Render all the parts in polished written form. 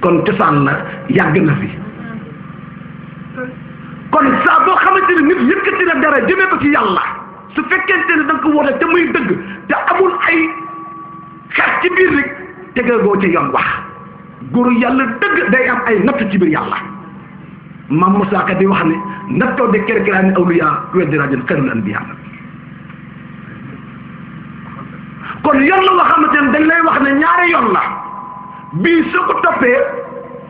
kon cosaan la yàgg na fi kon saa boo xamante ne nit yëkkati na dara jëmee ko ci yàlla su fekkente ne da nga ko woote te muy dëgg te amul ay xeet ci biir rek tegagoo ca yoon wax góoru yàlla dëgg day am ay natt ci biir yàlla maam Moussa Ka di wax ne nattoo de kerkeraani awliya weddi rajon xayrul anbiya kon yoon la nga xamante ne dañ lay wax ne ñaari yoon la bii soo ko toppee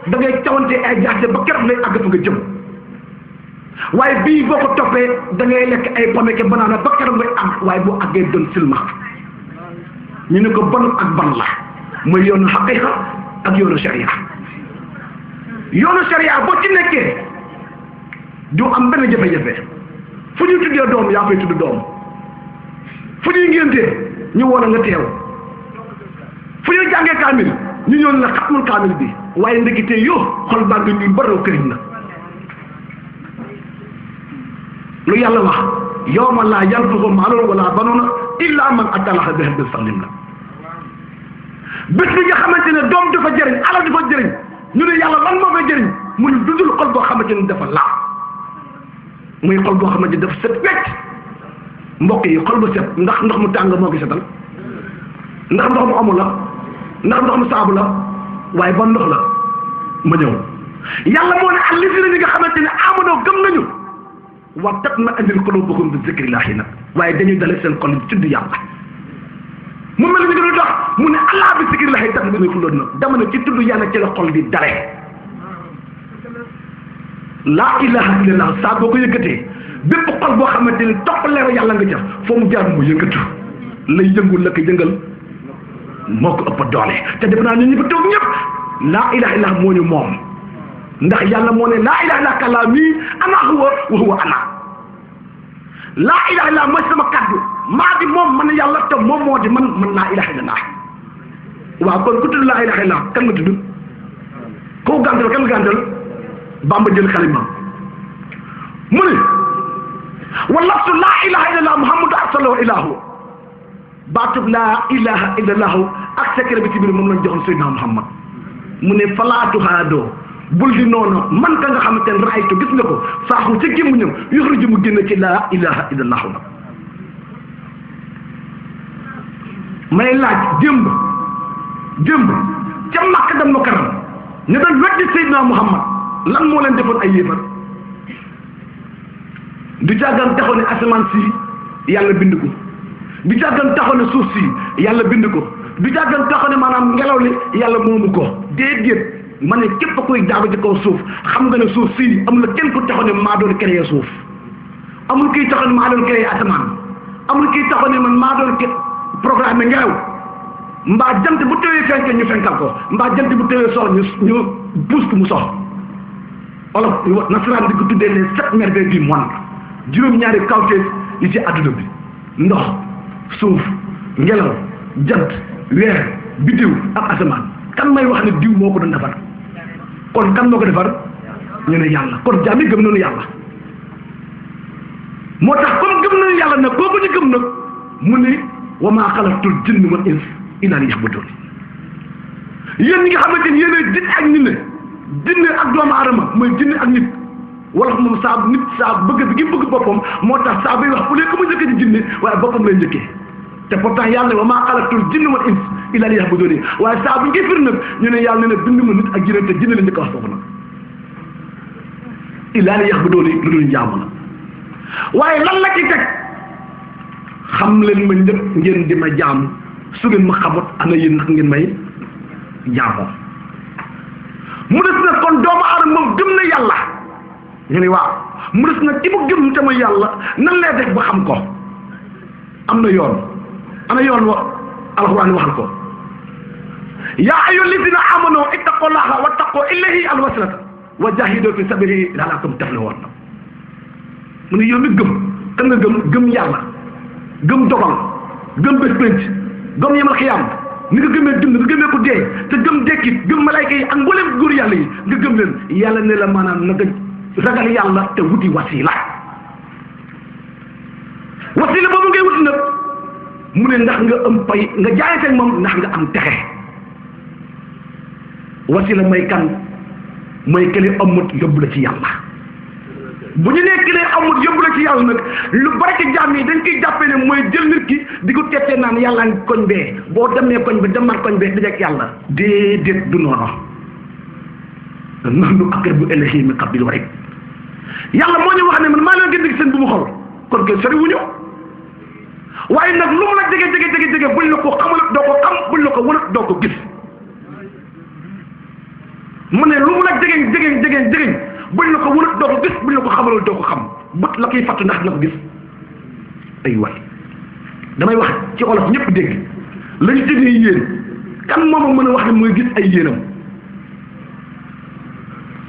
da ngay cawante ay jaxte ba keroog lay àgg fa nga jëm waaye bii boo ko toppee da ngay lekk ay pomme ke banaana ba keroog ngay àgg waaye boo àggee doon silma ñu ne ko ban ak ban la mooy yoonu xaqiqa ak yoonu sharia yoonu sharia boo ci nekkee du am benn jafe-jafe fu ñuy tuddee doom yaa fay tudd doom fu ñuy ngéntee ñu woon a nga teew fu ñuy jàngee kaamil ñu ñëw la xatmul kaamil bi waaye ndekete yoo xol baa ngi ñuy baroo këriñ na lu yàlla wax yawma laa yanfa'u maalun wala banuuna illa man ataa Allaaha bi qalbin saliim la bés bi nga xamante ne doom dafa jëriñ alal dafa jëriñ ñu ne yàlla lan moo koy jëriñ mu ñu dundul xol boo xamante ne dafa laa muy xol boo xamante ne dafa set wecc mbokk yi xol bu set ndax ndox mu tàng moo ko setal ndax ndox mu amul la ndax ndox mu saabu la waaye ban ndox la ma ñëw yàlla moo ne allaziina ñi nga xamante ne aamanoo gëm nañu wa tatma'innu quluubuhum bi zikrillaahi nag waaye dañuy dale seen xol bi tudd yàlla mu mel ni ñu tax mu ne allah bi zikrillaahi tatma'innul quluub nag dama ne ci tudd yàlla ci la xol bi dale laa ilaha illallah saa boo ko yëkkatee bépp xol boo xamante ni topp leeru yàlla nga ca foo mu jaar mu yëngatu lay yëngul la ko yëngal moo ko ëpp doole te def naa ñu fa toog ñëpp laa ilaha illallah moo ñu moom ndax yàlla moo ne laa ilaha illallah kalaami ana huwa wa huwa ana laa ilaha illallah mooy sama kaddu maa di moom man yàlla te moom moo di man laa ilaha illallah waaw kon ku tudd laa ilaha illallah kan nga tudd koo gàntal kan nga gàntal Bamba jël xalima mu ne wa laftu laa ilaha illallah muhammadu arsalahu ilahu baatub laa ilaha illallah ak secret bi ci biir moom lañ joxoon Seydina Muhammad mu ne falaatu haadoo bul di noonu man ka nga xamante ne raaytu gis nga ko saaxu ca gémmiñam yuxruju mu génn ci laa ilaha illallah nag may laaj démb ca Makka dem na karam ñu doon weddi Seydina Muhammad lan moo leen defoon ay yéefar du jàggan taxaw ne asamaan si yàlla bind ko du jàggan taxaw ne suuf si yàlla bind ko du jàggan taxaw ne maanaam ngelaw li yàlla moomu ko déedéet ma ne képp kuy jaagu ci kaw suuf xam nga ne suuf si amul kenn ku taxaw ne maa doon créé suuf amul kiy taxaw ne maa doon créé asamaan amul kiy taxaw ne man maa doon programme ngelaw mbaa jant bu tëwee fenk ñu fenkal ko mbaa jant bu tëwee sox ñu puus ko mu sox olof nasaraan di ko tuddee les 7 merveilles du monde juróom-ñaari kawteef yi ci adduna bi ndox suuf ngelaw jant weer biddiw ak asamaan kan may wax ne diw moo ko doon defar kon kan moo ko defar ñu ne yàlla kon jaam yi gëm nañu yàlla moo tax comme gëm nañu yàlla nag kooku ñu gëm nag mu ne wa maa xalaqtul jinna wal insa illaa liya'buduun yéen ñi nga xamante ni yéen a jinne ak nit ne jinne ak doomu aadama mooy jinne ak nit wala moom saa nit saa bëgg bi gi bëgg boppam moo tax saa bay wax bu léegi mu njëkkee ci jinne waaye boppam lay njëkkee te pourtant yàlla ne wa maa xalaqtul jinna wal insa illaa liya'buduun waaye saa bu ñu fir nag ñu ne yàlla ne bind ma nit ak jinne te jinne la njëkk a wax foofu nag illaa liya'buduun lu dul jaamu la waaye lan la ci teg xam leen ma njëkk ngeen di ma jaamu su ngeen ma xamut ana yéen nag ngeen may jaamoo mu des nag kon doomu aadama moom gëm na yàlla ñu ne waaw mu des nag ci mu gëm te ma yàlla nan lay def ba xam ko am na yoon ana yoon wa alxuraan waxal ko yaa ayyuhal lazina aamanu ittaqullaha wattaqu ilayhi alwasilata wa jahidu fi sabilihi la'allakum tuflihun mu ne yow mi gëm kan nga gëm yàlla gëm dogal gëm bés pénc gëm yemal xiyaam ni nga gëmee dund nga gëmee ko dee te gëm dekkit gëm malayka yi ak mbooleem góor yàlla yi nga gëm leen yàlla ne la maanaam na nga ragal yàlla te wuti wasila boobu ngay wuti nag mu ne ndax nga am pay nga jaayante ak moom ndax nga am texe wasila mooy kan mooy kële amut yóbbu la ci yàlla bu ñu nee kële amut yóbbu la ci yàlla nag lu bari ci jaam yi dañ koy jàppee ne mooy jël nit ki di ko tettee naan yàlla ngi koñ bee boo demee koñ bi demaat koñ bee dajeek yàlla déedéet du noonu nahnu aqrabu ilayhi min hablil warid yàlla moo ñu wax ne man maa leen gën di seen bu mu xol kon kay sori wuñu waaye nag lu mu la jege buñ la ko xamal doo ko xam buñ la ko wërat doo ko gis mu ne lu mu la jegeñ buñ la ko wërat doo ko gis buñ la ko xamal doo ko xam bët la koy fàttu ndax dina ko gis ay waay damay wax ci olof ñëpp dégg lañu tëddee yéen kan moom mën a wax ne mooy gis ay yéenam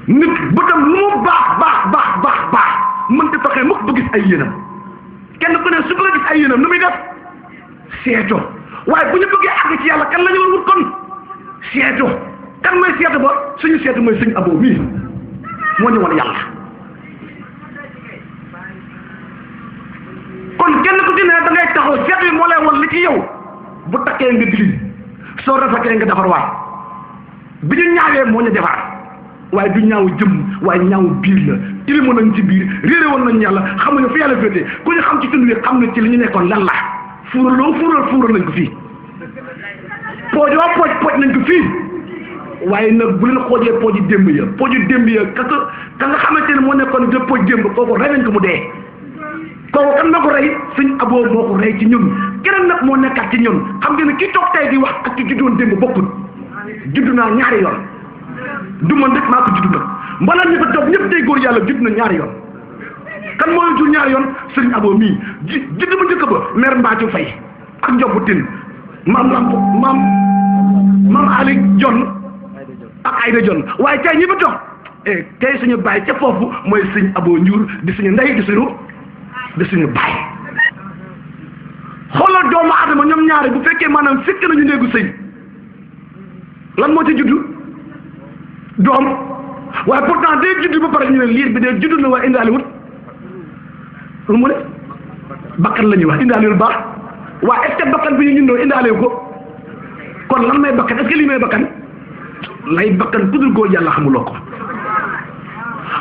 nit bëtam lu mu baax mënta fexe mukk ba gis ay yéenam kenn ku ne su ko la gis ay yéenam nu muy def seeto waaye bu ñu bëggee àgg ci yàlla kan la ñu war wut kon seeto kan mooy seeto ba suñu seeto mooy sëñ Abo mii moo ñu wan yàlla kon kenn ku ci ne da ngay taxaw seeto yi moo lay wan li ci yow bu takkee nga dili soo rafetee nga defar waat bi ñu ñaawee moo ñu defar waaye du ñaaw jëm waaye ñaaw biir la tilimoon nañ ci biir réeré woon nañ yàlla xamuñu fi yàlla féete ku ñu xam ci tund wi xam ne ci li ñu nekkoon lan la fuural nañ ko fii pooj nañ ko fii waaye nag bu leen xoojee pooji démb ya ka nga xamante ne moo nekkoon de pooj démb kooku rey nañ ko mu dee kooku kan na ko rey sëñ Abo moo ko rey ci ñun keneen nag moo nekkaat ci ñun xam ngeen ne ki toog tey di wax ak ci juddoon démb bokkul juddu naa ñaari yoon du man rek maa ko juddu nag mbalaa ñu fa toog ñëpp tey góor yàlla judd na ñaari yoon kan mooy jur ñaari yoon sëñ Abo mii judd ma njëkk ba maire Mbacco Faye ak Ndiob Tine maam Ali John ak Ayda John waaye tey ñi fa toog tey suñu baay ca foofu mooy sëñ Abo Ndiour di suñu ndey di suñu baay xoolal doomu aadama ñoom ñaari bu fekkee maanaam fekk nañu néegu sëy lan moo ci juddu doom waaye pourtant day juddu ba pare ñu ne liir bi de juddu na waaye indaale wut lu mu ne bakkan la ñuy wax indaale wul baax waaye est-ce que bakkan bi ñu ñundoo indaale ko kon lan may bakkan est-ce que lii may bakkan lay bakkan kudul góor yàlla xamuloo ko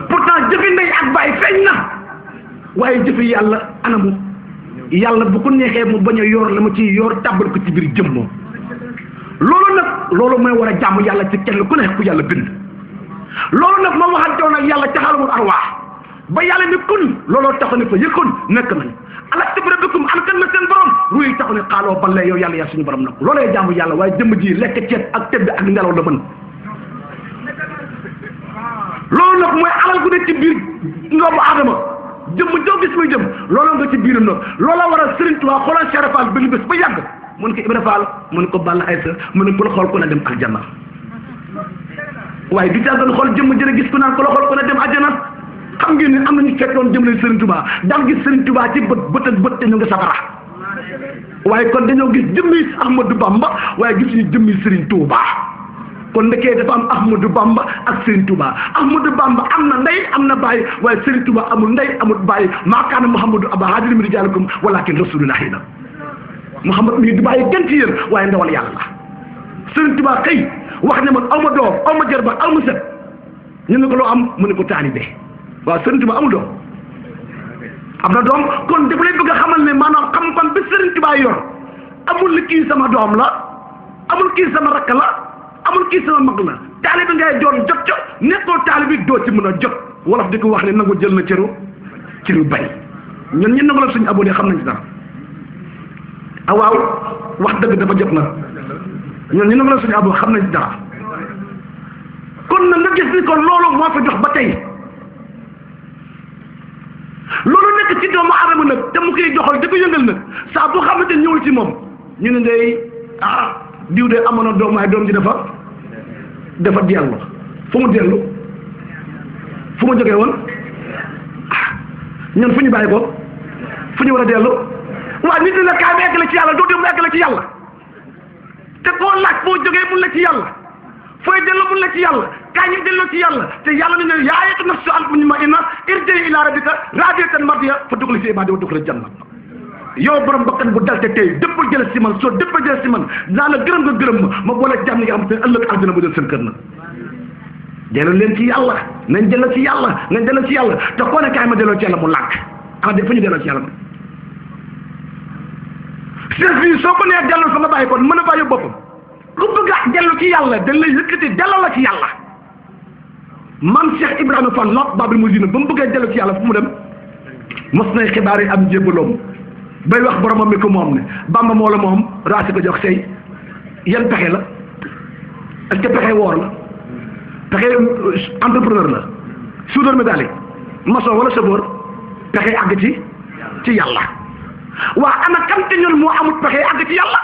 pourtant jëfi ndey ak baay feeñ na waaye jëfi yàlla anamu yàlla bu ko neexee mu bañ a yor la ma ci yor tàbbal ko ci biir jëm moom loolu mooy war a jàmm yàlla ci kenn ku ne ku yàlla bind loolu nag ma waxantewoon ak yàlla ca xalamul arwaax ba yàlla ne kun looloo tax ne fa yëkkun nekk nañ alastu bi rabbikum an kan na seen borom ruy tax ne xaaloo balee yow yàlla yaa suñu borom nag loolee jàmm yàlla waaye jëmm ji lekk ceeb ak tëdd ak ngelaw la mën loolu nag mooy alal gu ne ci biir doomu aadama jëmm joo gis muy jëm looloo nga ci biiram nag looloo war a Sëriñ Tuubaa xoolal Cheikh Fall benn bés ba yàgg mun ko Ibra Fall mun ko Balla Aysa mun ko la xool ku ne dem aljanna waaye du caa doon xool jëmm jëne gis ku naan ko la xool ku ne dem aljanna xam ngeen ne am nañu fekkoon jëm leen Serigne Touba daan gis Serigne Touba ci bët te ñu ngi safara waaye kon dañoo gis jëmmi Ahmadou Bamba waaye gis ñu jëmmi Serigne Touba kon ndekee dafa am Ahmadou Bamba ak Serigne Touba Ahmadou Bamba am na ndey am na baay waaye Serigne Touba amul ndey amul baay maa kaana Muhammadu aba ahadin min rijaalikum walaakin rasuulullaahi la Muhammad mii du bàyyi kenn ci yéen waaye ndawal yàlla la Serigne Touba xëy wax ne man aw ma doom aw ma jarba aw ma sët ñu ne ko loo am mu ne ko taalibe waaw Serigne Touba amul doom am na doom kon dafa lay bëgg a xamal ne maanaam xam-xam bi Serigne Touba yor amul li kii sama doom la amul kii sama rakk la amul kii sama mag la taalibe ngay doon jot ca nekkoo taalibe doo ci mën a jot wolof di ko wax ne nangu jël na cëru bay ñun ñi nangu la suñu abonné xam nañ ci dara ah waaw wax dëgg dafa jot na ñun ñu nangu la suñu abonné xam nañ ci dara kon na nga gis ni kon loolu moo fa jox ba tey loolu nekk ci doomu aadama nag te mu koy joxal da ko yëngal nag saa boo xamante ñëwul ci moom ñu ne ngay diw de amoon na doom waaye doom ji dafa dellu fu mu dellu fu mu jógee woon ñun fu ñu bàyyi ko fu ñu war a dellu waaw nit la kaay mu egg la ci yàlla doo dem mu egg la ci yàlla te koo laaj foo jógee mun la ci yàlla fooy dellu mun la ci yàlla kaay ñu delloo ci yàlla te yàlla ne ne yaa ayyatuhan nafsu al-mutma'inna irji'i ila rabbika raadiyatan mardiyatan fadkhuli fi ibaadi wadkhuli janna yow borom bakkan bu dal te tey dëpp jël si man soo dëpp jël si man naa la gërëm nga gërëm ma boole jàmm nga am te ëllëg aljana bu jël seen kër nag dellu leen ci yàlla nañ delloo ci yàlla nañ delloo ci yàlla te koo ne kaay ma delloo ci yàlla mu lànk ah de fu ñu delloo ci yàlla chef bi soo ko nee delloo fa nga bàyyi kon mën a bàyyi boppam ku bëgg a dellu ci yàlla dañ lay yëkkati delloo la ci yàlla man Cheikh Ibrahima Fall Lamp Baabul Muridiina ba mu bëggee dellu ci yàlla fu mu dem mos nay xibaar yi am njébaloom bay wax boromam mi ko moom ne Bamba moo la moom raasi ko jox sey yan pexe la est-ce que pexe woor la pexe entrepreneur la soudeur métallique maçon wala chauffeur pexe àgg ci yàlla waa ana kan te ñun moo amul pexe àgg ci yàlla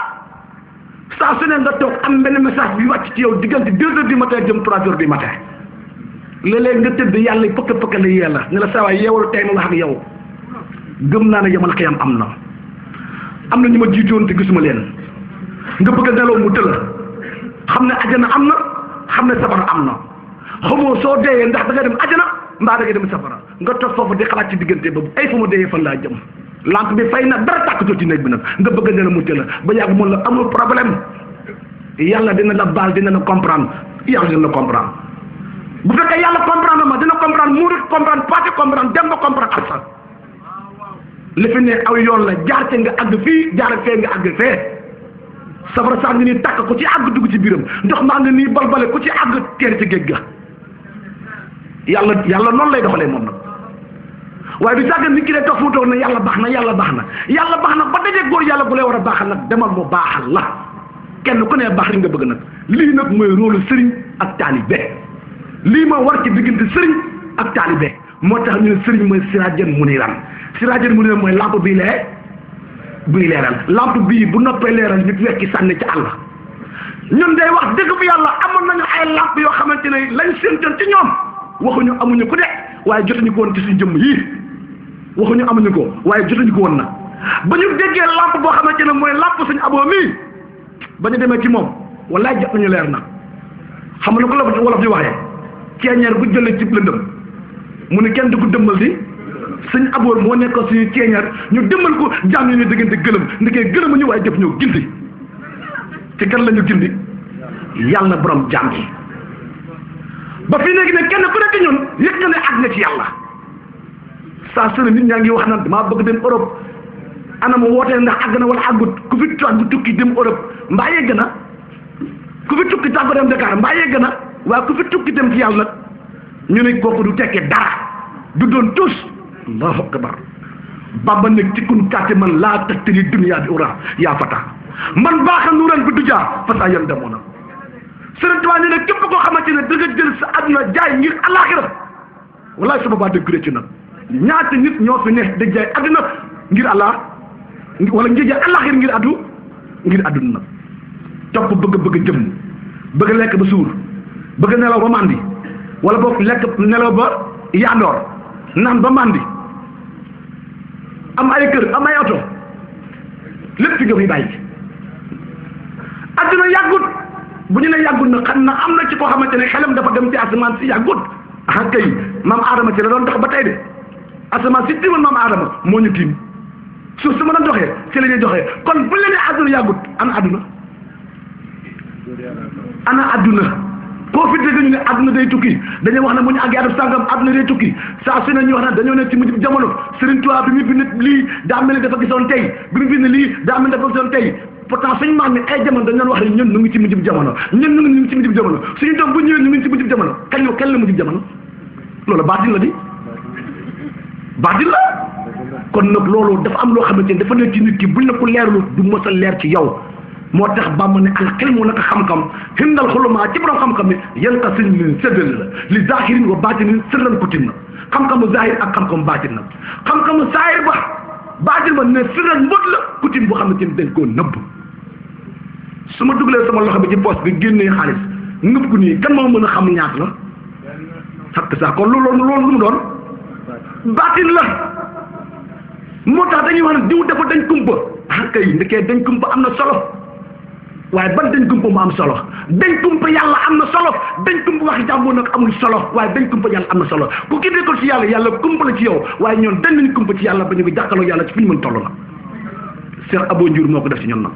saa su ne nga toog am benn message bi wàcc ci yow diggante 2 heures du matin jëm 3 heures du matin léeg-léeg nga tëdd yàlla pëkk la yàlla ne la saa waay yeewal tey ma wax ak yow gëm naa ne yamal xiyam am na ñu ma jiitoon te gisuma leen nga bëgg a nelaw mu tëla xam ne ajana am na xam ne safara am na xamoo soo deeyee ndax da nga dem ajana mbaa da nga dem safara nga toog foofu di xalaat ci diggante boobu ay fu ma deeyee fan laa jëm lampe bi fay na dara tàkkatoo ci néeg bi nag nga bëgg a nelaw mu tëla ba yàgg mun la amul problème yàlla dina la baal dina la comprendre yàlla dina la comprendre bu fekkee yàlla comprendre ma dina comprendre murit comprendre parti comprendre dem ba comprendre ak sax li fi ne aw yoon la jaar te nga àgg fii jaar fee nga àgg fee safara saa ngi nii tàkk ku ci àgg dugg ci biiram ndox maa ngi nii balbale ku ci àgg teer ci géej ga yàlla noonu lay doxalee moom nag waaye du sàgg nit ki de toog fu mu toog ne yàlla baax na yàlla baax na ba dajee góor yàlla bu lay war a baaxal nag demal mu baaxal la kenn ku ne baax li nga bëgg nag lii nag mooy rôle sëriñ ak taalibe lii ma war ci diggante sëriñ ak taalibe moo tax ñu ne sëriñ mooy siraajan muniiran mooy lampe bii buy leeral lampe bii bu noppee leeral ñu wekki sànni ci àll ñun day wax dëgg bu yàlla amoon nañu ay lampe yoo xamante ne lañ séentoon ci ñoom waxuñu amuñu ko de waaye jotuñu ko woon ci suñu jëmm yii waxuñu amuñu ko waaye jotuñu ko woon na ba ñu déggee lampe boo xamante ne mooy lampe suñu aboo mii ba ñu demee ci moom wallaay jot nañu leer na xam nga ko la wolof di waxee ceeñeer bu jëlee ci lëndëm mu ne kenn du ko dëmmal di sëñ aboor moo nekkoon suñu ceeñeer ñu dëmmal ko jaam ñu diggante gëlëm ndekee gëlëma ñu waaye def ñoo gindi ci kan la ñu gindi yàlla borom jaam yi ba fii léegi ne kenn ku nekk ñun yëg nga ne àgg na ci yàlla saa su ne nit ñaa ngi wax naan damaa bëgg dem Europe ana mu wootee ndax àgg na wala àggut ku fi toog bu tukki dem Europe mbaa yegg na ku fi tukki tàggo dem Dakar mbaa yegg na waaye ku fi tukki dem ci yàlla ñu ne kooku du tekkee dara du doon tus allahu akbar bamba nekk ci kun kàtte man laa taxtari dunya bi ura yaa fata man baaxa nuuran bi du jaa fasa yan demoona Sëriñ Tuubaa ne képp koo xamante ne da nga jël sa àdduna jaay ngir alaxira wallaay su boobaa dëgg ci nag ñaata nit ñoo fi ne da jaay àdduna ngir allah wala ngir jaay alaxira ngir àdduna nag topp bëgg jëm bëgg lekk ba suur bëgg nelaw ba màndi wala boog lekk nelaw ba yaandoor naan ba màndi am ay kër am ay oto lépp fi nga fiy bàyyi adduna yàggut bu ñu ne yàggut na xam na am na ci koo xamante ne xelam dafa dem ci asamaan si yàggut ah kay maam Adama ci la doon dox ba tey de asamaan si tiimoon maam Adama moo ñu tiim suuf su mën a doxee ci la ñuy doxee kon bu leen ne adduna yàggut ana adduna koo fi dégg ñu ne adduna day tukki dañuy wax ne mu ñu àggee adab sàngam adduna day tukki saa su ne ñu wax ne dañoo ne ci mujj jamono Serigne Touba bi mu bind lii daa mel ne dafa gisoon tey bi mu bind lii daa mel ne dafa gisoon tey pourtant suñu maam mi ay jamono dañ doon wax ne ñun ñu ngi ci mujj jamono ñu ngi ci mujj jamono suñu doom bu ñëwee ñu ngi ci mujj jamono kañ la mujj jamono loolu baatin la di baatin la kon nag loolu dafa am loo xamante ne dafa nekk ci nit ki buñ la ko leerlu du mos a leer ci yow moo tax Bàmba ne al xilmu naka xam-xam hindal xulumaa ci borom xam-xam ne yan ka sëñ leen séddale la li zahirin wa batinin sirran kutim na xam-xamu zahir ak xam-xamu batin na xam-xamu zahir ba batin ba ne sirran mbot la kutim boo xamante ni dañ koo nëbb su ma dugalee sama loxo bi ci poche bi génnee xaalis nëbb ko nii kan moo mën a xam ñaata la fakk sax kon loolu lu mu doon batin la moo tax dañuy wax ne diw dafa dañ kumpa ah kay ndekee dañ kumpa am na solo waaye ban dañ kumpa mu am solo dañ kumpa yàlla am na solo dañ kumpa waxi jàmbur nag amul solo waaye dañ kumpa yàlla am na solo ku ki ko ci yàlla kumpa la ci yow waaye ñoon dañ nañ kumpa ci yàlla ba ñu ngi jàkkaloo yàlla ci fi ñu mën toll na Cheikh Abo Ndiour moo ko def ci ñoom nag